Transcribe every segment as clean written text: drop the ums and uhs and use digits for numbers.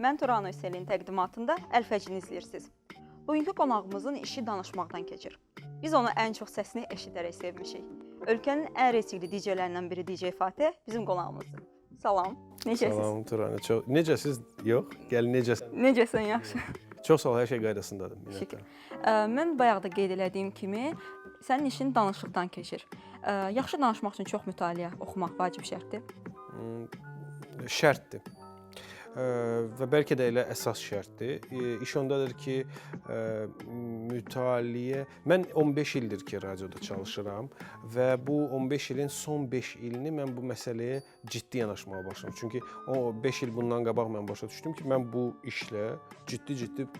Mən Turan Hüseynlinin təqdimatında Əl-Fəcrini izləyirsiniz. Bugünkü qonağımızın işi danışmaqdan keçir. Biz onu ən çox səsini eşidərək sevmişik. Ölkənin ən reytinqli DJ-lərindən biri DJ Fatih bizim qonağımızdır. Salam. Necəsiz? Salam Turana. Çox necəsiz? Yox, gəl necəsən? Necəsən, yaxşı? Çox sağ ol, hər şey qaydasındadır. Şükür. Mən bayaq da qeyd elədiyim kimi, sənin işin danışıqdan keçir. Yaxşı danışmaq üçün çox mütaliə, oxumaq vacib şərtdir. Şərtdir. Və bəlkə də elə əsas şərtdir. İş ondadır ki, mütaliə. Mən 15 ildir ki, radioda çalışıram və bu 15 ilin son 5 ilini mən bu məsələyə ciddi yanaşmağa başladım. Çünki o 5 il bundan qabaq mən başa düşdüm ki, mən bu işlə ciddi-ciddi,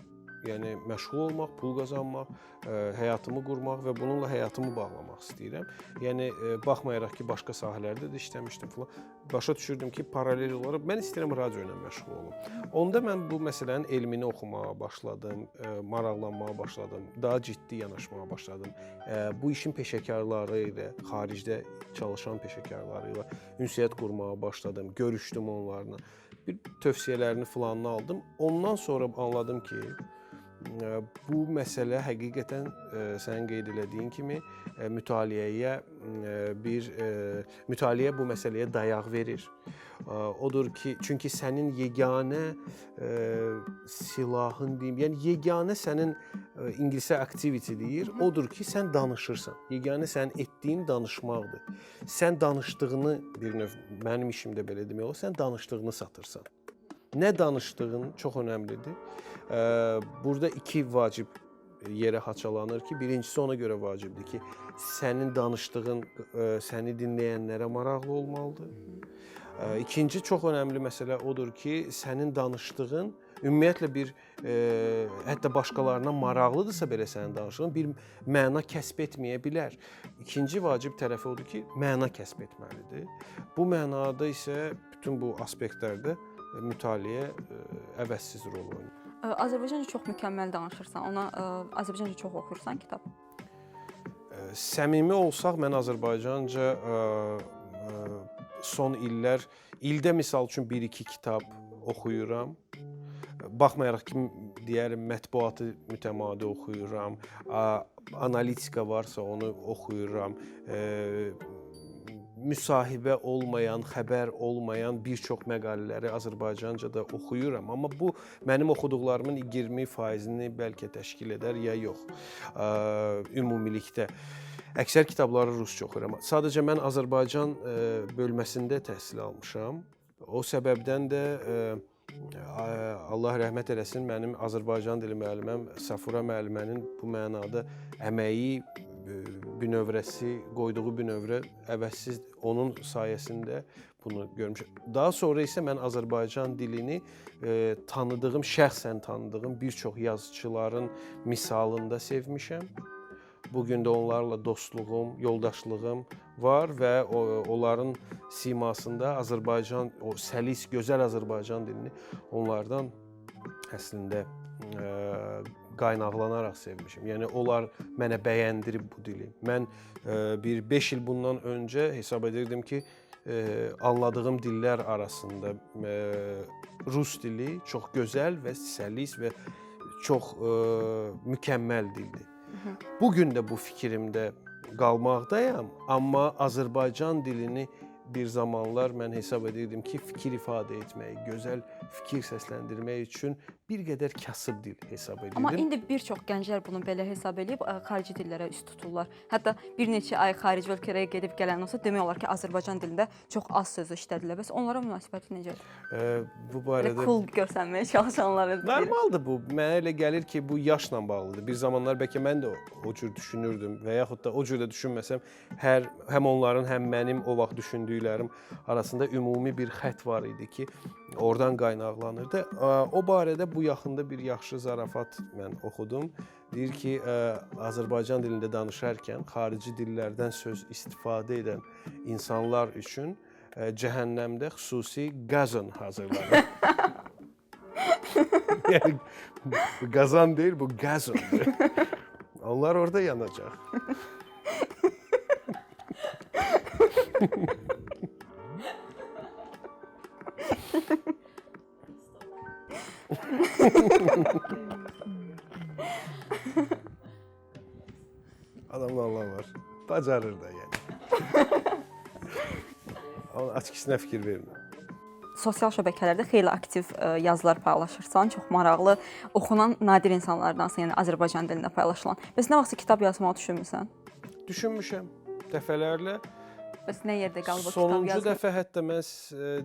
yəni məşğul olmaq, pul qazanmaq, həyatımı qurmaq və bununla həyatımı bağlamaq istəyirəm. Yəni baxmayaraq ki, başqa sahələrdə də işləmişdim filan, başa düşürdüm ki, paralel olaraq mən istəyirəm radio ilə məşğul olum. Onda mən bu məsələnin elmini oxumağa başladım, maraqlanmağa başladım, daha ciddi yanaşmağa başladım. Bu işin peşəkarları ilə, xaricdə çalışan peşəkarları ilə ünsiyyət qurmağa başladım, görüşdüm onlarla. Bir tövsiyələrini filanını aldım. Ondan sonra anladım ki, bu məsələ həqiqətən sənin qeyd elədiyin kimi mütaliəyə bir mütaliə bu məsələyə dayaq verir. Odur ki, çünki sənin yeganə silahın deyim, yəni yeganə sənin ingiliscə activity deyir, odur ki, sən danışırsan. Yeganə sənin etdiyin danışmaqdır. Sən danışdığını bir növ mənim işimdə belə demək olar, sən danışdığını satırsan. Nə danışdığın çox önəmlidir. Burada iki vacib yerə haçalanır ki, birincisi ona görə vacibdir ki, sənin danışdığın səni dinləyənlərə maraqlı olmalıdır. İkinci çox önəmli məsələ odur ki, sənin danışdığın ümumiyyətlə bir hətta başqalarına maraqlıdırsa belə sənin danışdığın bir məna kəsb etməyə bilər. İkinci vacib tərəfi odur ki, məna kəsb etməlidir. Bu mənada isə bütün bu aspektlərdə mütaliə əvəzsiz rol oynayır. Azərbaycanca çox mükəmməl danışırsan. Ona Azərbaycanca çox oxuyursan kitab. Səmimi olsaq, mən Azərbaycanca son illər, ildə misal üçün 1-2 kitab oxuyuram. Baxmayaraq ki, deyərim, mətbuatı mütəmadi oxuyuram, analitika varsa onu oxuyuram, müsahibə olmayan, xəbər olmayan bir çox məqalələri Azərbaycanca da oxuyuram. Amma bu mənim oxuduqlarımın 20%-ni bəlkə təşkil edər ya yox. Ümumilikdə əksər kitabları rusca oxuyuram. Sadəcə mən Azərbaycan bölməsində təhsil almışam. O səbəbdən də Allah rəhmət eləsin, mənim Azərbaycan dili müəlliməm Safura müəllimənin bu mənada əməyi, bünövrəsi, qoyduğu bünövrə əvəzsiz, onun sayəsində bunu görmüşəm. Daha sonra isə mən Azərbaycan dilini tanıdığım, şəxsən tanıdığım bir çox yazıçıların misalında sevmişəm. Bugün də onlarla dostluğum, yoldaşlığım var və onların simasında Azərbaycan, o səlis, gözəl Azərbaycan dilini onlardan əslində qaynaqlanaraq sevmişim. Yəni onlar mənə bəyəndirib bu dili. Mən bir 5 il bundan öncə hesab edirdim ki, anladığım dillər arasında rus dili çox gözəl və səlis və çox mükəmməl dildir. Bu gün də bu fikrimdə qalmaqdayam, amma Azərbaycan dilini bir zamanlar mən hesab edirdim ki, fikir ifadə etmək, gözəl fikir səsləndirmək üçün bir qədər kasıb dil hesab edirdim. Amma indi bir çox gənclər bunu belə hesab eləyib, xarici dillərə üst tuturlar. Hətta bir neçə ay xarici ölkələrə gedib gələn olsa demək olar ki, Azərbaycan dilində çox az sözü işlədirlər. Bəs onlara münasibəti necədir? Bu barədə elə cool görsənməyə çalışanlara normaldır bu. Mənə elə gəlir ki, bu yaşla bağlıdır. Bir zamanlar bəlkə mən də o cür düşünürdüm və yaxud da o cür də düşünməsəm, həm onların, həm mənim o vaxt düşündüklərim arasında ümumi bir xətt var idi ki, oradan qaynaqlanırdı. O barədə bu yaxında bir yaxşı zarafat mən oxudum. Deyir ki, Azərbaycan dilində danışarkən xarici dillərdən söz istifadə edən insanlar üçün cəhənnəmdə xüsusi qazan hazırlanır. Yəni qazan deyil, bu qazandır. Onlar orada yanacaq. Adamda Allah var. Bacarır da yəni. Onun açıqçasına fikir vermir. Sosial şəbəkələrdə xeyli aktiv yazılar paylaşırsan, çox maraqlı, oxunan nadir insanlardansan, yəni Azərbaycan dilində paylaşılan. Bəs nə vaxtsa kitab yazmağı düşünmüsən? Düşünmüşəm dəfələrlə. Bəs nə yerdə qalıb o kitab Sonuncu yazmaq? dəfə hətta mən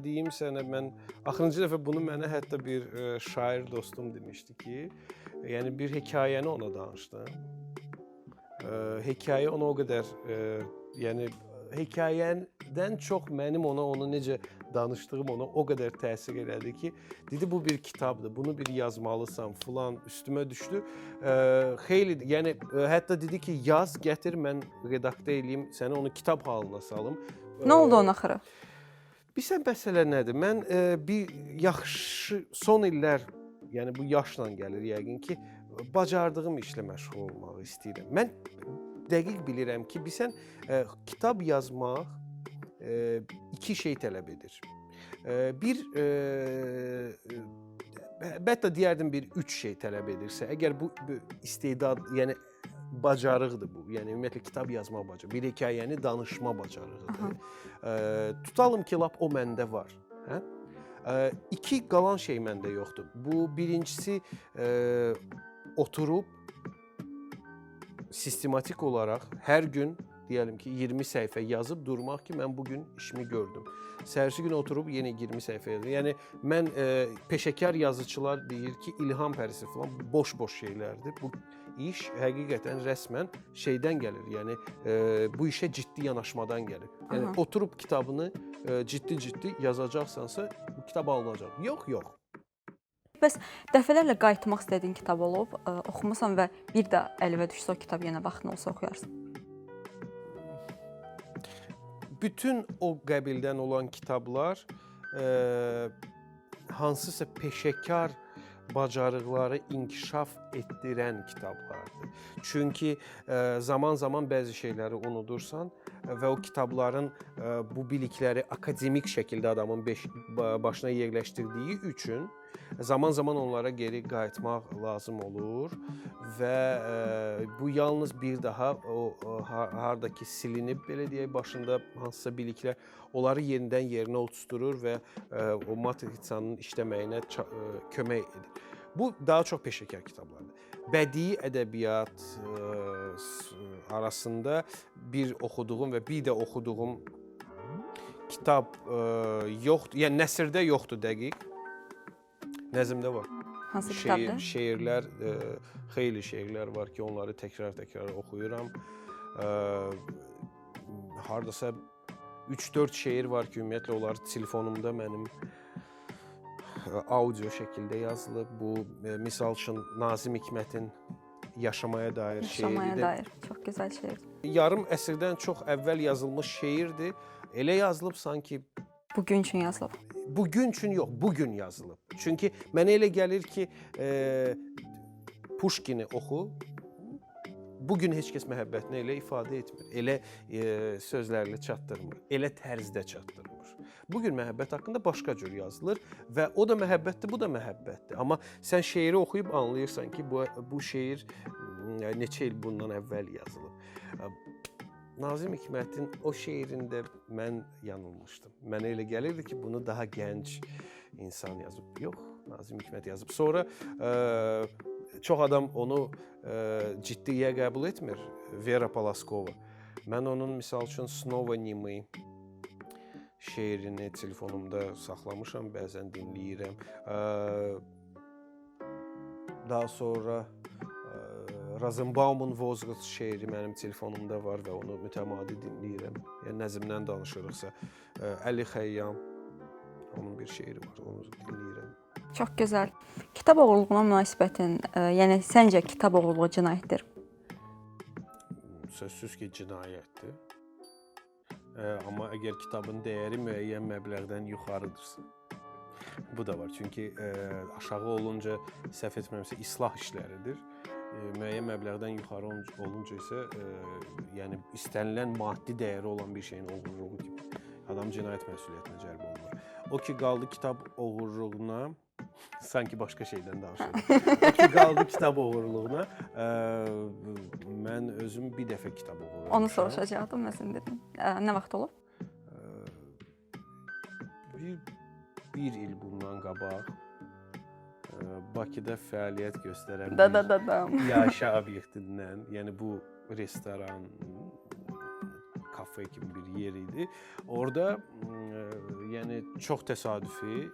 deyim sənə, mən axırıncı dəfə bunu mənə hətta bir şair dostum demişdi ki, yəni bir hekayəni ona danışdım. Hekayə ona o qədər, yəni hekayədən çox mənim ona onu necə danışdığım ona o qədər təsir elədi ki, dedi bu bir kitabdır, bunu bir yazmalısan filan, üstümə düşdü. Xeyli, yəni hətta dedi ki, yaz, gətir, mən redaktə eləyim, səni onu kitab halına salım. Nə oldu onun axırı? Bilirsən məsələ nədir? Mən bir yaxşı son illər, yəni bu yaşla gəlir yəqin ki, bacardığım işlə məşğul olmağı istəyirəm. Mən dəqiq bilirəm ki, bilirsən kitab yazmaq iki şey tələb edir. Bir, hətta deyərdim bir üç şey tələb edirsə, əgər bu istedad, yəni bacarıqdır bu. Yəni ümumiyyətlə kitab yazma bacarığı, bir hekayəni danışma bacarığıdır. Tutalım ki, lap o məndə var. Hə? İki qalan şey məndə yoxdur. Bu birincisi oturub sistematik olaraq hər gün deyəlim ki, 20 səhifə yazıb durmaq ki, mən bu gün işimi gördüm. Səhərsi gün oturub yenə 20 səhifə yazdım. Yəni mən peşəkar yazıçılar deyir ki, ilham pərisi falan boş-boş şeylərdir. Bu iş həqiqətən rəsmən şeydən gəlir. Yəni bu işə ciddi yanaşmadan gəlir. Yəni Aha. oturub kitabını ciddi-ciddi yazacaqsansa, bu kitab alınacaq. Yox, yox. Bəs dəfələrlə qayıtmaq istədiyin kitab olub, oxumusan və bir də əlinə düşsə o kitab yenə vaxtın olsa oxuyarsan. Bütün o qəbildən olan kitablar hansısa peşəkar bacarıqları inkişaf etdirən kitablardır. Çünki zaman-zaman bəzi şeyləri unudursan və o kitabların bu bilikləri akademik şəkildə adamın başına yerləşdirdiyi üçün zaman-zaman onlara geri qayıtmaq lazım olur və bu yalnız bir daha o hardakı silinib, belə deyək, başında hansısa biliklər onları yenidən yerinə oturtdurur və o matritsanın işləməyinə kömək edir. Bu daha çox peşəkar kitablardır. Bədii ədəbiyyat arasında bir oxuduğum və bir də oxuduğum kitab yoxdur. Yəni nəsrdə yoxdur dəqiq. Nəzmdə var. Hansı kitabdır? Şeirlər, xeyli şeirlər var ki, onları təkrar-təkrar oxuyuram. Hardasa 3-4 şeir var ki, ümumiyyətlə onlar telefonumda mənim audio şəkildə yazılıb. Bu, misal üçün Nazim Hikmətin Yaşamaya dair şeiridir. Yaşamaya dair. Çox gözəl şeirdir. Yarım əsrdən çox əvvəl yazılmış şeirdir. Elə yazılıb sanki bugün üçün yazılıb. Bugün üçün yox, bugün yazılıb. Çünki mənə elə gəlir ki, Puşkini oxu, bugün heç kəs məhəbbətini elə ifadə etmir, elə sözlərlə çatdırmır, elə tərzdə çatdırmır. Bugün məhəbbət haqqında başqa cür yazılır və o da məhəbbətdir, bu da məhəbbətdir. Amma sən şeiri oxuyub anlayırsan ki, bu şeir neçə il bundan əvvəl yazılıb. Nazim Hikmətin o şeirində mən yanılmışdım. Mənə elə gəlirdi ki, bunu daha gənc insan yazıb. Yox, Nazim Hikmət yazıb. Sonra çox adam onu ciddiyə qəbul etmir. Vera Palaskova. Mən onun, misal üçün, Snova Nimi şeirini telefonumda saxlamışam, bəzən dinləyirəm. Daha sonra Rosenbaum'un Vozğıt şeiri mənim telefonumda var və onu mütəmadi dinləyirəm. Yəni nəzmdən danışırıqsa, Əli Xəyyam, onun bir şeiri var, onu dinləyirəm. Çox gözəl. Kitab oğurluğuna münasibətin, yəni səncə kitab oğurluğu cinayətdir? Sözsüz ki, cinayətdir. Amma əgər kitabın dəyəri müəyyən məbləğdən yuxarıdırsa, bu da var. Çünki aşağı olunca, səhv etmirəmsə, islah işləridir. Müəyyən məbləğdən yuxarı olunca isə, yəni istənilən maddi dəyəri olan bir şeyin oğurluğu kimi adam cinayət məsuliyyətinə cəlb olunur. O ki, qaldı kitab oğurluğuna, Sanki başqa şeydən danışırdım. O ki qaldı kitab oğurluğuna. Mən özüm bir dəfə kitab oğurlamışam. Onu soruşacaqdım, məsələn dedim. Nə vaxt olub? Bir il bundan qabaq Bakıda fəaliyyət göstərən Da da da da. yaşa obyektindən, yəni bu restoran, kafe kimi bir yer idi. Orada yəni çox təsadüfi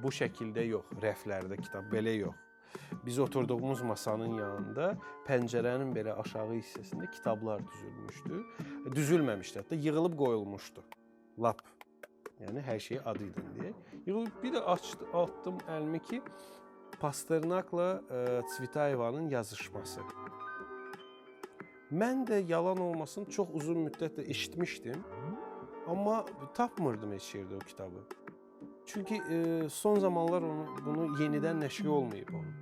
bu şəkildə yox, rəflərdə kitab belə yox. Biz oturduğumuz masanın yanında pəncərənin belə aşağı hissəsində kitablar düzülmüşdü. Düzülməmişdi, hətta yığılıb qoyulmuşdu. Lap. Yəni hər şeyi adı ilə deyək. Yığılıb bir də açdı, atdım əlimi ki, Pasternakla Tsvetayevanın yazışması. Mən də yalan olmasın çox uzun müddət də eşitmişdim, amma tapmırdım heç yerdə o kitabı. Çünki son zamanlar bunu yenidən nəşri olmayıb onun.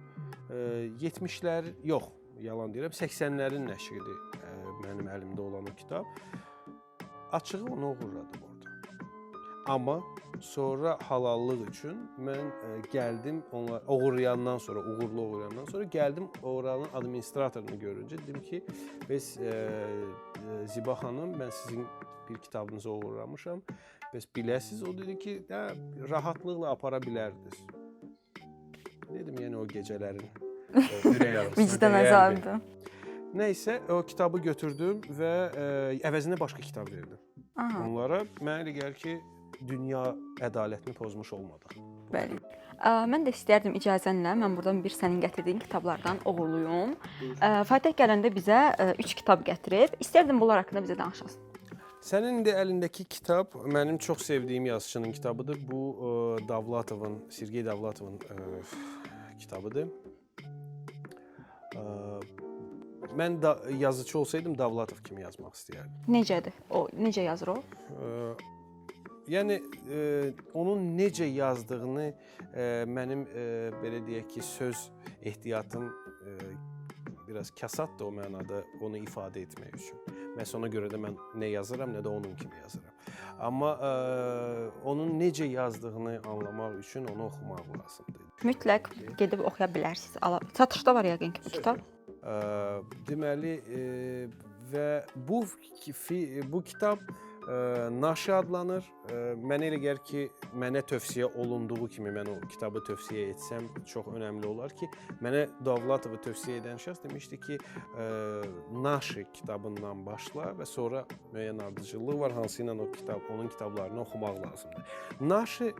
70-lər yox, yalan deyirəm, 80-lərin nəşridir mənim əlimdə olan o kitab. Açığı onu oğurladım orada. Amma sonra halallıq üçün mən gəldim, onlar oğurlayandan sonra, uğurlu oğurlayandan sonra gəldim oranın administratorunu görüncə dedim ki, bəs Ziba xanım, mən sizin bir kitabınızı oğurlamışam. Bəs biləsiz, o dedi ki, hə, rahatlıqla apara bilərdiniz. Dedim, yəni o gecələrin ürək ağrısına Vicdan dəyərmi? əzabıdır. Nəysə, o kitabı götürdüm və əvəzinə başqa kitab verdim. Aha. Onlara mənə elə gəlir ki, dünya ədalətini pozmuş olmadıq. Bəli. Mən də istərdim icazənlə, mən buradan bir sənin gətirdiyin kitablardan oğurluyum. Fatih gələndə bizə 3 kitab gətirib. İstərdim bunlar haqqında bizə danışasın. Sənin indi əlindəki kitab mənim çox sevdiyim yazıçının kitabıdır. Bu Davlatovun, Sergey Davlatovun kitabıdır. Mən da yazıçı olsaydım Davlatov kimi yazmaq istəyərdim. Necədir? O necə yazır o? Yəni onun necə yazdığını mənim belə deyək ki, söz ehtiyatım biraz kasaddır o mənada onu ifadə etmək üçün. Məhz ona görə də mən nə yazıram, nə də onun kimi yazıram. Amma onun necə yazdığını anlamaq üçün onu oxumaq lazımdır. Mütləq gedib oxuya bilərsiniz. Satışda var yəqin ki bu kitab. Deməli və bu kitab Naşı adlanır. Mənə elə gəlir ki, mənə tövsiyə olunduğu kimi mən o kitabı tövsiyə etsəm çox önəmli olar ki, mənə Davlatovu tövsiyə edən şəxs demişdi ki, Naşı kitabından başla və sonra müəyyən ardıcıllıq var, hansı ilə o kitab, onun kitablarını oxumaq lazımdır. Naşı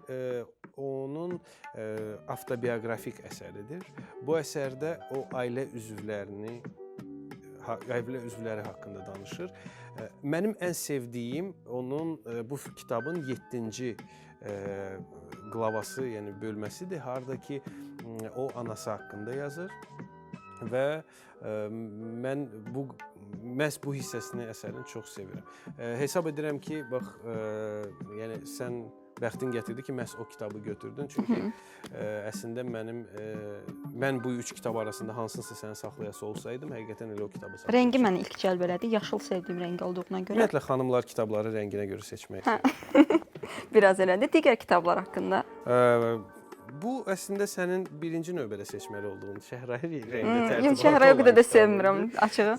onun avtobioqrafik əsəridir. Bu əsərdə o ailə üzvlərini ailə üzvləri haqqında danışır. Mənim ən sevdiyim onun bu kitabın 7-ci qlavası, yəni bölməsidir, harda ki o anası haqqında yazır və mən məhz bu hissəsini əsərin çox sevirəm. Hesab edirəm ki, bax, yəni sən bəxtin gətirdi ki, məhz o kitabı götürdün. Çünki əslində mənim mən bu üç kitab arasında hansınsa səni saxlayası olsaydım, həqiqətən elə o kitabı saxlayacaqdım. Rəngi məni ilk cəlb elədi. Yaşıl sevdiyim rəng olduğuna görə. Ümumiyyətlə xanımlar kitabları rənginə görə seçmək. Biraz elədi. Digər kitablar haqqında. Bu əslində sənin birinci növbədə seçməli olduğun şəhrayı rəngdə tərtibatı. Yox, şəhrayı o qədər də sevmirəm açığı.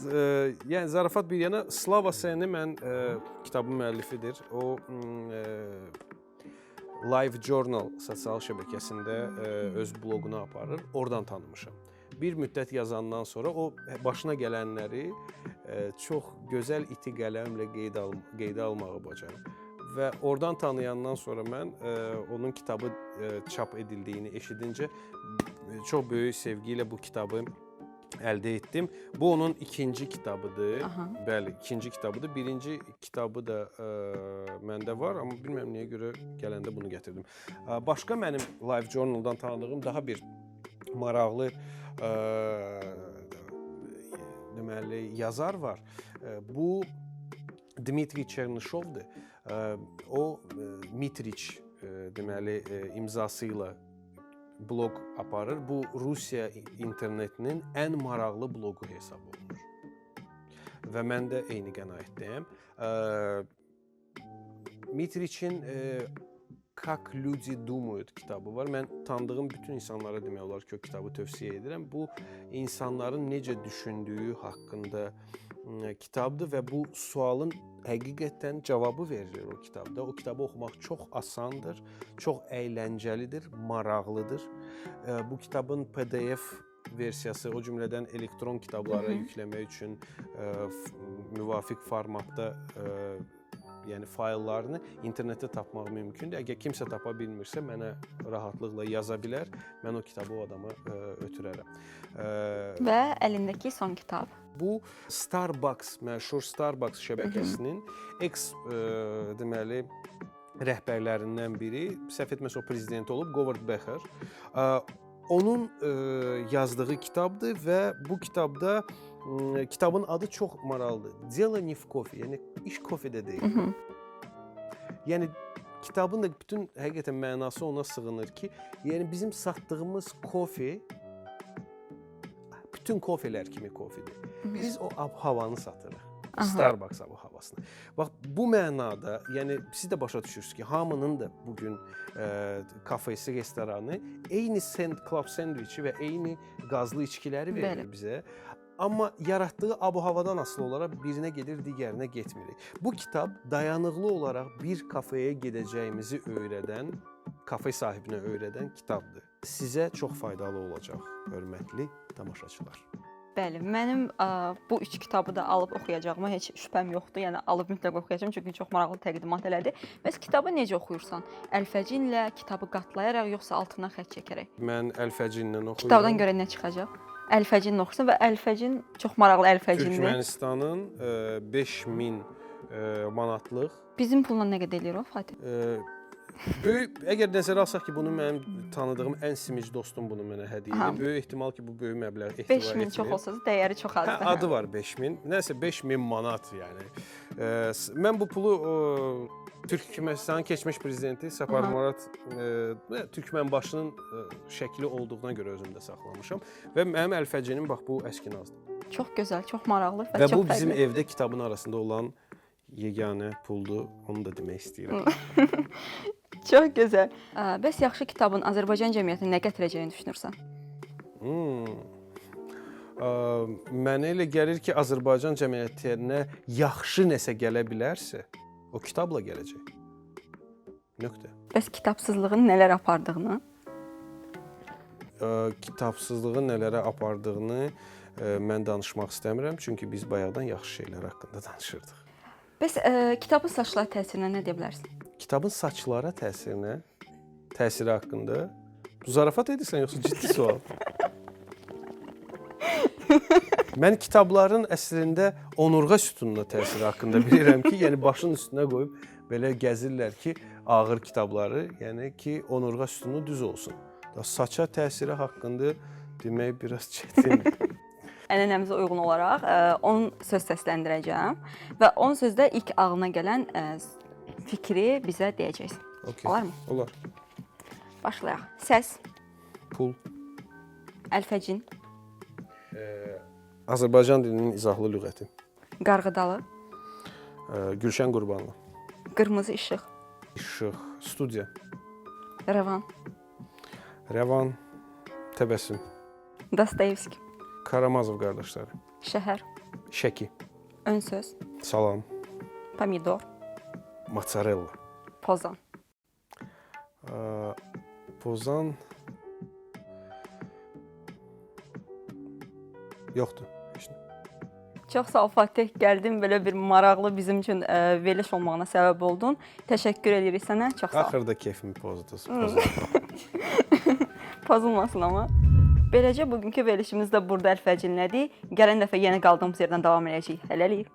Yəni zarafat bir yana, Slava Səni mən kitabın müəllifidir. O Live Journal sosial şəbəkəsində öz bloqunu aparır. Oradan tanımışam. Bir müddət yazandan sonra o başına gələnləri çox gözəl iti qələmlə qeydə almağı bacarır. Və oradan tanıyandan sonra mən onun kitabı çap edildiyini eşidincə çox böyük sevgi ilə bu kitabı əldə etdim. Bu onun ikinci kitabıdır. Aha. Bəli, ikinci kitabıdır. Birinci kitabı da məndə var, amma bilmirəm niyə görə gələndə bunu gətirdim. Başqa mənim Live Journal'dan tanıdığım daha bir maraqlı deməli yazar var. Bu Dmitri Çernişovdur. O Mitriç deməli imzası ilə bloq aparır. Bu Rusiya internetinin ən maraqlı bloqu hesab olunur. Və mən də eyni qənaətdəyəm. Mitriçin Как люди думают kitabı var. Mən tanıdığım bütün insanlara demək olar ki, o kitabı tövsiyə edirəm. Bu insanların necə düşündüyü haqqında kitabdır və bu sualın həqiqətən cavabı verilir o kitabda. O kitabı oxumaq çox asandır, çox əyləncəlidir, maraqlıdır. Bu kitabın PDF versiyası, o cümlədən elektron kitablara yükləmək üçün müvafiq formatda yəni fayllarını internetdə tapmaq mümkündür. Əgər kimsə tapa bilmirsə, mənə rahatlıqla yaza bilər. Mən o kitabı o adama ötürərəm. Və əlindəki son kitab. Bu Starbucks, məşhur Starbucks şəbəkəsinin ex deməli rəhbərlərindən biri, səhv etməsə o prezident olub, Howard Becher. Onun yazdığı kitabdır və bu kitabda kitabın adı çox maraqlıdır. Дело не в кофе, yəni iş kofedə deyil. Yəni kitabın da bütün həqiqətən mənası ona sığınır ki, yəni bizim satdığımız kofe bütün kofelər kimi kofedir. Biz o ab-havanı satırıq. Starbucks ab-havasını. Bax bu mənada, yəni siz də başa düşürsünüz ki, hamının da bu gün kafesi, restoranı eyni club sandviçi və eyni qazlı içkiləri verir bizə. Amma yaratdığı ab-havadan asılı olaraq birinə gedir, digərinə getmirik. Bu kitab dayanıqlı olaraq bir kafeyə gedəcəyimizi öyrədən, kafe sahibinə öyrədən kitabdır. Sizə çox faydalı olacaq, hörmətli tamaşaçılar. Bəli, mənim bu üç kitabı da alıb oxuyacağıma heç şübhəm yoxdur. Yəni alıb mütləq oxuyacağam, çünki çox maraqlı təqdimat elədi. Bəs kitabı necə oxuyursan? Əlfəcinlə, kitabı qatlayaraq, yoxsa altından xətt çəkərək? Mən əlfəcinlə oxuyuram. Kitabdan görə nə çıxacaq? Əlfəcinlə oxuyursan və əlfəcin çox maraqlı əlfəcindir. Türkmənistanın 5000 manatlıq Bizim pulla nə qədər eləyir o Fatih? Böyük, əgər nəzərə alsaq ki, bunu mənim tanıdığım ən simic dostum bunu mənə hədiyyə edib. Böyük ehtimal ki, bu böyük məbləğ ehtiva 5000 çox etmir. olsa da dəyəri çox azdır. Hə, adı var 5000. Nəsə 5000 manat yəni. Mən bu pulu Türkmənistanın keçmiş prezidenti Saparmurat Türkmənbaşının şəkli olduğuna görə özümdə saxlamışam və mənim əlfəcinim bax bu əskinazdır. Çox gözəl, çox maraqlı və, Və çox bu bizim fərqli. evdə kitabın arasında olan yeganə puldur. Onu da demək istəyirəm. Çox gözəl. Bəs yaxşı kitabın Azərbaycan cəmiyyətinə nə gətirəcəyini düşünürsən? Mənə elə gəlir ki, Azərbaycan cəmiyyətinə yaxşı nəsə gələ bilərsə, o kitabla gələcək. Nöqtə. Bəs kitabsızlığın nələr apardığını? Kitabsızlığın nələrə apardığını mən danışmaq istəmirəm, çünki biz bayaqdan yaxşı şeylər haqqında danışırdıq. Bəs kitabın saçlara təsirinə nə deyə bilərsən? Kitabın saçlara təsiri haqqında bu zarafat edirsən yoxsa ciddi sual? Mən kitabların əslində onurğa sütununa təsiri haqqında bilirəm ki, yəni başın üstünə qoyub belə gəzirlər ki, ağır kitabları, yəni ki, onurğa sütunu düz olsun. Da saça təsiri haqqında demək biraz çətindir. Ənənəmizə uyğun olaraq 10 söz səsləndirəcəm və 10 sözdə ilk ağlına gələn fikri bizə deyəcəksən. Okay. Olarmı? Olar. Başlayaq. Səs, Pul, əlfəcin, Azərbaycan dilinin izahlı lüğəti. qarğıdalı, Gülşən Qurbanlı. qırmızı işıq, İşıq, studiya, Rəvan, Rəvan, təbəssüm, Dostoyevski, Karamazov qardaşları, şəhər, Şəki, ön söz, salam, pomidor, mozzarella, pozan, Pozan yoxdur. Heç nə. Çox sağ ol Fatih, gəldin belə bir maraqlı bizim üçün veriliş olmağına səbəb oldun. Təşəkkür edirik sənə. Çox sağ ol. Axırda kefimi pozdunuz. Pozulmasın amma. Beləcə bugünkü verilişimiz də burada əlfəcinlədik. Gələn dəfə yenə qaldığımız yerdən davam edəcəyik. Hələlik.